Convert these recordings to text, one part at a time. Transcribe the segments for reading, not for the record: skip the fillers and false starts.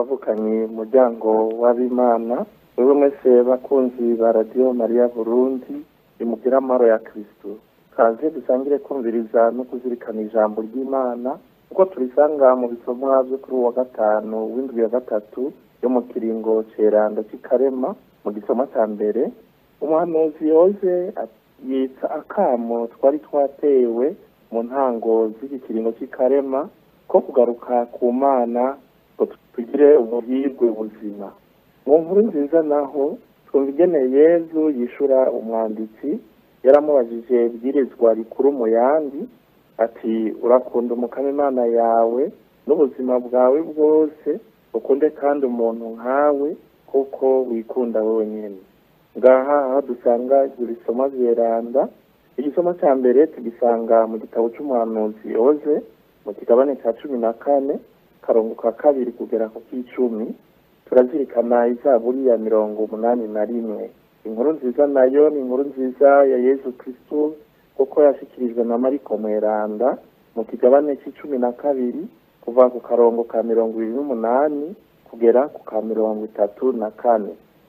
Bavukanyi muryango w'abimana, wewe mwese bakunzi ba Radio Maria Burundi, imugira amahoro ya Kristo. Kaze dusangire kumviriza no kuzirikana ijambo ry'Imana uko turisanga mu bisomwa vyo kuri uwa gatanu w'indwi ya gatatu yo mu kiringo ceranda c'ikarema. Mu gisomwa ca mbere, umuhanuzi Yoze yitsa akamo twari twatewe mu ntango z'iki kiringo c'ikarema ko kugaruka ku Mana ngo tugire ubuhirwe buzima. Mu nkuru nziza naho twumva ingene Yezu yishura umwanditsi yaramubajije ibwirizwa rikuru mu yandi, ati urakunda Umukama Imana yawe n'ubuzima bwawe bwose, ukunde kandi umuntu nkawe kuko wikunda wewe nyene. Ngaha aho dusanga ivyo bisomwa vyeranda, igisomwa ca mbere tugisanga mu gitabo c'umuhanuzi Oze mu kigabane ca 14 karongo ka 2 kugera ku 10. Turazirikana izaburi ya 81. Inkuru nziza nayo ni inkuru nziza ya Yezu Kristo kuko yashikirijwe na Mariko Mweranda mu kigabane c'12 kuva ku karongo ka 28 kugera ku ka 34.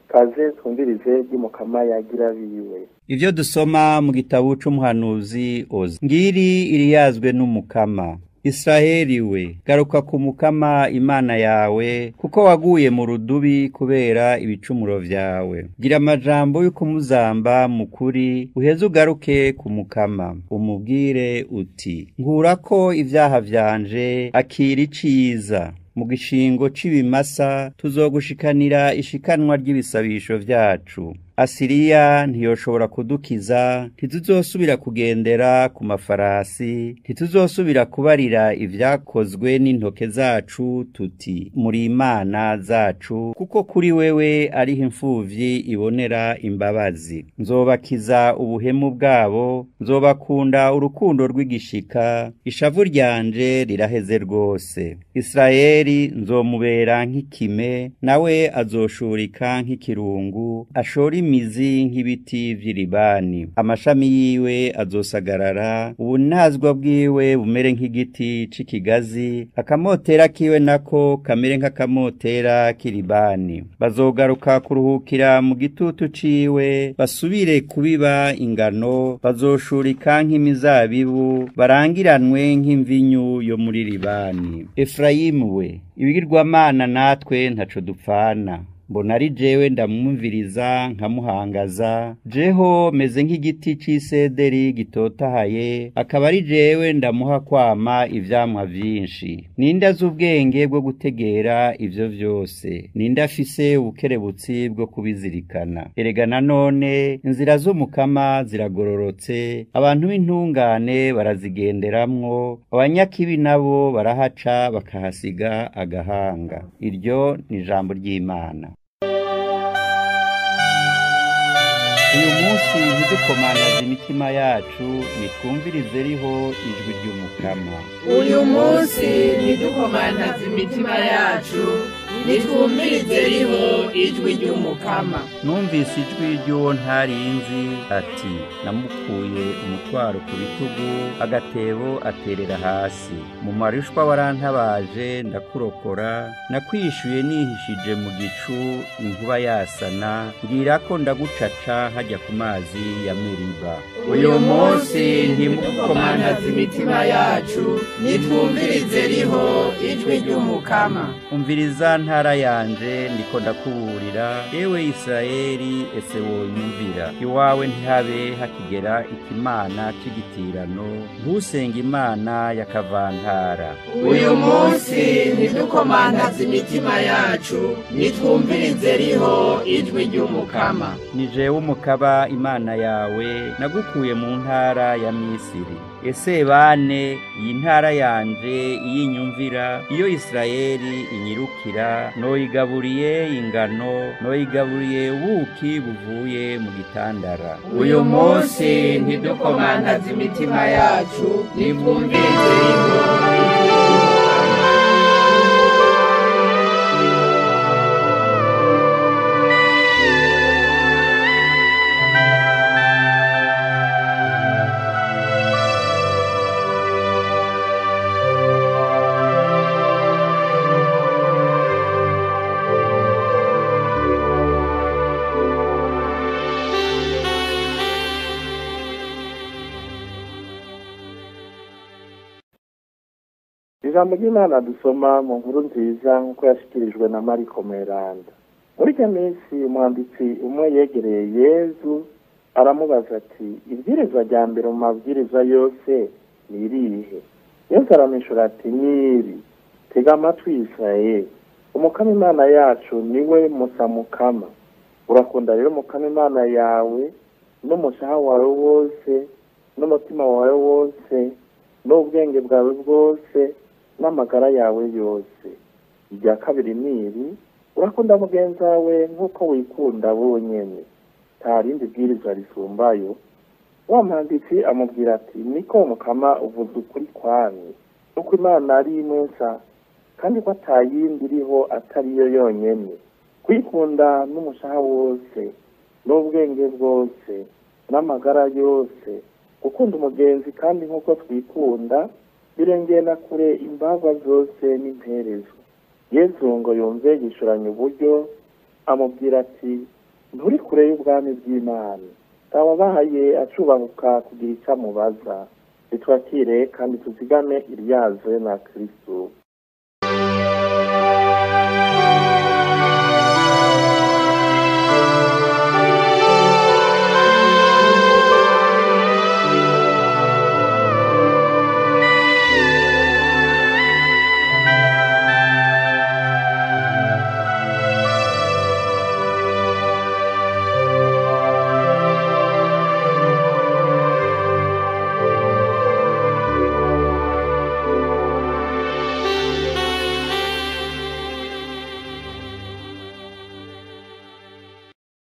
Kaze twumvirize ry'Umukama yagira biwe. Ivyo dusoma mu gitabo c'umuhanuzi Oze. Ngiri iriyazwe n'Umukama. Israheli we, garuka ku Mukama Imana yawe, kuko waguye mu rudubi kubera ibicumuro vyawe. Gira amajambo y'ukumuzamba mukuri, uheze ugaruke ku Mukama. Umubwire uti, nkurako ivyaha vyanje, akira iciza. Mu gishingo c'ibimasa tuzogushikanira ishikanwa ry'ibisabisho vyacu. Asiriya ntiyoshobora kudukiza, ntituzosubira kugendera ku mafarasi, ntituzosubira kubarira ivyakozwe n'intoke zacu tuti muri imana zacu, kuko kuri wewe ariho imfuvyi ibonera imbabazi. Nzobakiza ubuhemu bwabo, nzobakunda urukundo rw'igishika, ishavu ryanje riraheze rwose. Israeli nzomubera nk'ikime, nawe azoshurika nk'ikirungu, ashora imizi nk'ibiti vy'iribani. Amashami yiwe azosagarara, ubunazwa bwiwe bumere nk'igiti c'ikigazi, akamotera kiwe nako kamere nk'akamotera k'iribani. Bazogaruka kuruhukira mu gitutu ciwe, basubire kubiba ingano, bazoshurika nk'imizabibu, barangiranwe nk'imvinyu yo muri Libani. Efrayimu we, ibigirwamana natwe ntaco dupfana. Mbona ari jewe ndamwumviriza nkamuhangaza, jeho meze nk'igiti c'isederi gitotahaye, akaba ari jewe ndamuha kwama ivyamwa vyinshi. Ninde azi ubwenge bwo gutegera ivyo vyose? Ninde afise ubukerebutsi bwo kubizirikana? Erega nanone inzira z'Umukama ziragororotse, abantu b'intungane barazigenderamwo, abanyakibi nabo barahaca bakahasiga agahanga. Iryo ni ijambo ry'Imana. Uyu munsi ntidukomantaze imitima yacu, nitwumvirize riho ijwi ry'Umukama. Uyu munsi ntidukomantaze imitima yacu, nitwumvirize riho ijwi ry'Umukama. Numvise ijwi ry'uwo ntarinzi ati, namukuye umutwaro ku bitugu, agatebo aterera hasi. Mu marushwa warantabaje ndakurokora, nakwishuye nihishije mu gicu inkuba yasana, ngira ko ndagucaca hajya ku mazi ya Meriba. Uyu munsi ntimukomantaze imitima yacu, nitwumvirize riho ijwi ry'Umukama. Umviriza ntara yanje, ndiko ndakuburira, ewe Israeli, ese wonyumvira. Iwawe ntihabe hakigera ikimana c'igitirano, ntusenge imana y'akavantara. Uyu munsi ntidukomantaze imitima yacu, nitwumvirize riho ijwi ry'Umukama. Ni jewe Umukaba Imana yawe, nagukuye mu ntara ya Misiri. Ese bane, iyi ntara yanje iyinyumvira, iyo Israeli inyirukira, noyigaburiye ingano, noyigaburiye ubuki buvuye mu gitandara. Uyu munsi ntidukomantaze imitima yacu, nitwumvirize riho ijwi ry'Umukama. Ijambo ry'Imana dusoma mu nkuru nziza nk'uko yashikirijwe na Mariko Mweranda. Muri iyo minsi umwanditsi umwe yegereye Yezu aramubaza ati: ibwirizwa rya mbere mu mabwirizwa yose ni irihe? Yezu aramwishura ati: n'iri, tega amatwi Israeli, Umukama Imana yacu niwe musamukama. Urakunda rero Umukama Imana yawe n'umushaha wawe wose n'umutima wawe wose n'ubwenge bwawe bwose n'amagara yawe yose. Irya kabiri n'iri, urakunda mugenzi wawe nk'uko wikunda wenyene. Nta rindi bwirizwa risumbayo. Wa mwanditsi amubwira ati: niko Mukama, uvuze ukuri kwami, uko Imana ari imwe nsa, kandi ko atayindi iriho atari yo yonyene. Kwikunda n'umushaha wose n'ubwenge bwose n'amagara yose, gukunda umugenzi kandi nk'uko twikunda, birengera na kure imbagwa zose n'imperezo. Yezu ngo yumve yishuranye uburyo, amubwira ati: nturi kure y'ubwami bw'Imana. Tawabahaye acubahuka kugira icyo amubaza. Bitwakire kandi tuzigame iryazwe na Kristo.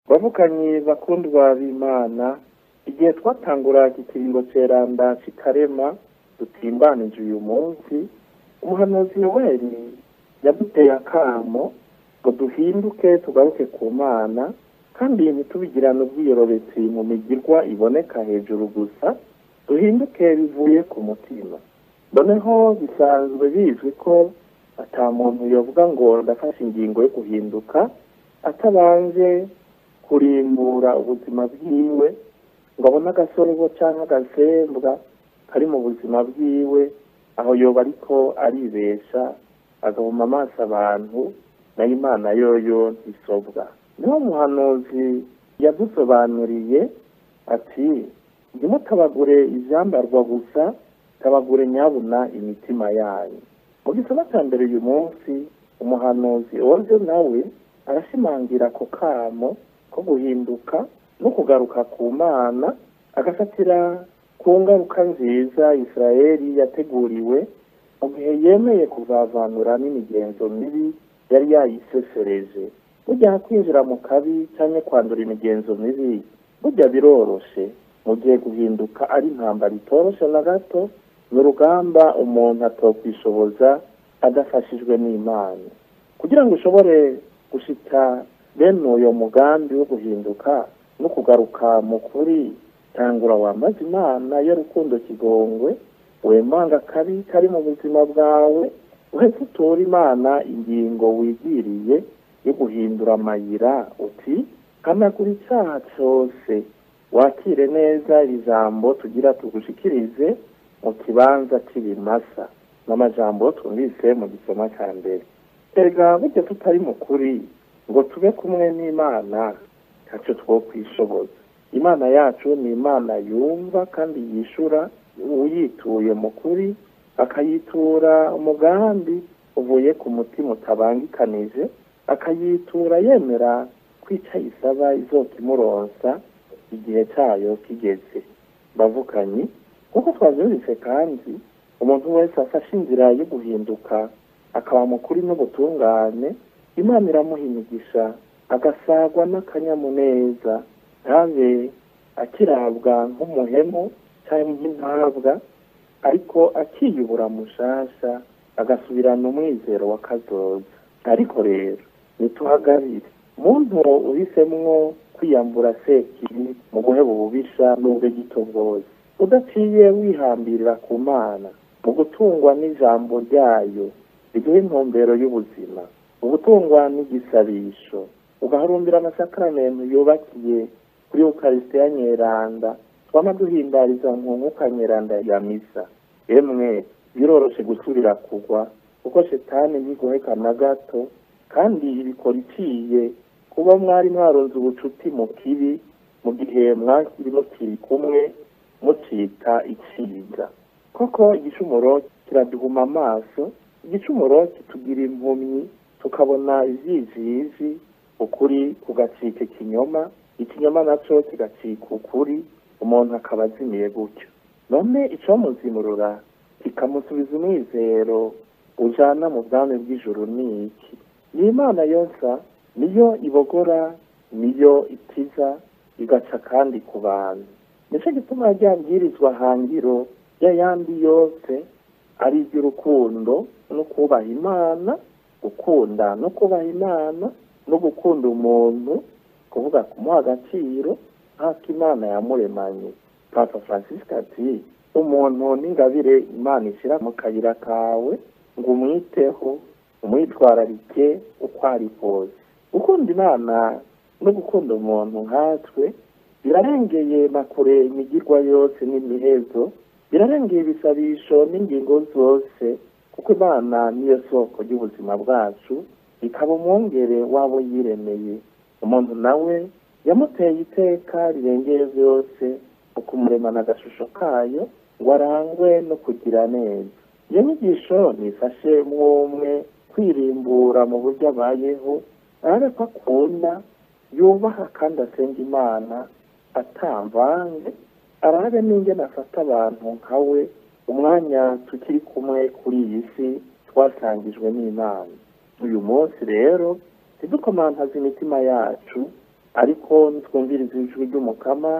Bavukanyi bakundwa b'Imana, igihe twatangura iki kiringo ceranda c'ikarema dutimbanije uyu munsi, umuhanuzi Yoweri yaduteye akamo ngo duhinduke tugaruke ku Mana, kandi ntitubigirane ubwiyorobetsi mu migirwa iboneka hejuru gusa, duhinduke bivuye ku mutima. Noneho bisanzwe bizwi ko ata muntu yovuga ngo ndafashe ingingo yo guhinduka atabanje kurimbura ubuzima bwiwe, ngo abone agasorebo canke agasembwa kari mu buzima bwiwe, aho yoba ariko aribesha agahuma amaso abantu, nayo Imana yoyo ntisobwa. Niho umuhanuzi yadusobanuriye ati: ntimutabagure ivyambarwa gusa, tabagure nyabuna imitima yanyu. Mu gisoma ca mbere uyu munsi, umuhanuzi Oze nawe arashimangira ako kamo ko guhinduka no kugaruka ku Mana, agafatira ku ngaruka nziza Israeli yateguriwe mu gihe yemeye kuvavanura n'imigenzo mibi yari yayisesereje. Burya kwinjira mu kabi canke kwandura imigenzo mibi burya biroroshe, mu gihe guhinduka ari intambara itoroshe na gato, ni urugamba umuntu atokwishoboza adafashijwe n'Imana. Kugira ngo ushobore gushika bene uyo mugambi wo guhinduka no kugaruka mu kuri, tangura wamaze Imana y'urukundo kigongwe, wemanga kabi kari mu buzima bwawe, uhetse utora Imana ingingo wigiriye yo guhindura amayira, uti: hanagura icaha cose, wakire neza iri jambo tugira tugushikirize mu kibanza c'ibimasa. N'amajambo twumvise mu gisoma ca mbere. Erega burya tutari mu kuri ngo tube kumwe n'Imana, ntacyo twokwishoboza. Imana yacu ni Imana yumva kandi yishura uyituye mu kuri, akayitura umugambi uvuye ku mutima utabangikanije, akayitura yemera kwica isaba izokimuronsa igihe cayo kigeze. Bavukanyi, kuko twavyumvise kandi, umuntu wese afashe inzira yo guhinduka akaba mukuri n'ubutungane, Imana iramuha imigisha, agasagwa n'akanyamuneza, ntabe akirabwa nk'umuhemu canke nk'intabwa, ariko akiyubura mushasha, agasubirana umwizero wa kazoza. Ariko rero nituhagarire, muntu uhisemwo kwiyambura sekibi mu guheba ububisha n'ubwe gito bwose, udaciye wihambirira ku Mana mu gutungwa n'ijambo ryayo riduha intumbero y'ubuzima, mu gutungwa n'igisabisho, ugaharumbira amasakramentu yubakiye kuri Ukarisitiya Nyeranda, twama duhimbariza mu nkuka nyeranda ya misa. Emwe Biroroshe gusubira kugwa kuko shetani ntigoheka na gato, kandi ibikora iciye kuba mwari mwaronze ubucuti mu kibi mu gihe mwakiri mukiri kumwe mucita iciza. Koko igicumuro kiraduhuma amaso, igicumuro kitugira impumyi, tukabona ivyijiji, ukuri kugacika ikinyoma, ikinyoma naco kigacika ukuri, umuntu akaba azimiye gutyo. None icomuzimurura kikamusubiza umwizero ujana mu bwami bw'ijuru ni iki? Ni Imana yonsa, niyo ibogora, niyo ikiza, igaca kandi ku bantu. Nico gituma rya bwirizwa hangiro y'ayandi yose ari iry'urukundo no kubaha Imana, gukunda no kubaha Imana no gukunda umuntu, kuvuga kumuha agaciro nk'ako Imana yamuremanye. Papa Francisco ati umuntu n'ingabire Imana ishyira mu kayira kawe ngo umwiteho, umwitwararike uko ari kose. Gukunda Imana no gukunda umuntu nkatwe birarengeye na kure imigirwa yose n'imihezo, birarengeye ibisabisho n'ingingo zose, kuko Imana niyo soko ry'ubuzima bwacu, ikaba umwungere w'abo yiremeye. Umuntu nawe yamuteye iteka rirengeye byose, ukumuremana agashusho kayo ngo arangwe no kugira neza. Iyo nyigisho nifashe mwumwe kwirimbura mu buryo abayeho, arabe ko akunda, yubaha kandi asenga Imana atamvange, arabe n'ingene afata abantu nkawe umwanya tukiri kumwe kuri iyi si twasangijwe n'Imana. Uyu munsi rero ntidukomantaze imitima yacu, ariko nitwumvirize ijwi ry'Umukama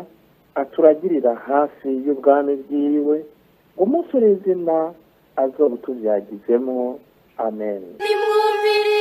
aturagirira hafi y'ubwami bwiwe, ngo umunsi urizina azoba tuvyagizemwo. Amen. Nimwumvirize.